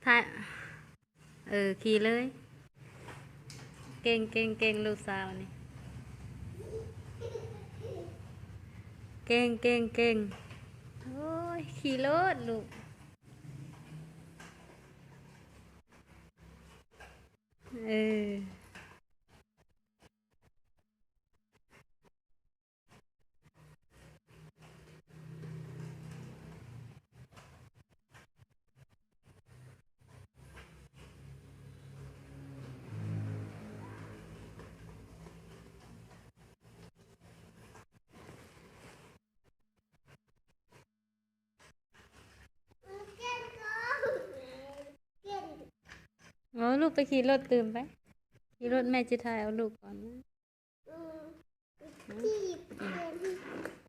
ຖ້າ ເອີ ຂີ່ເລີຍ. ເກັ່ງ ເກັ່ງ ເກັ່ງ ລູກສາວນີ້ ເກັ່ງ ເກັ່ງ ເກັ່ງ. ໂອ້ຍ ຂີ່ໂລດລູກ. ເອີ. ເອົາລູກໄປຂີ່ລົດຕື່ມໄປ. ຂີ່ລົດ ແມ່ຊິຖ່າຍເອົາລູກກ່ອນ. ອືມ ຂີ່ເປັນ.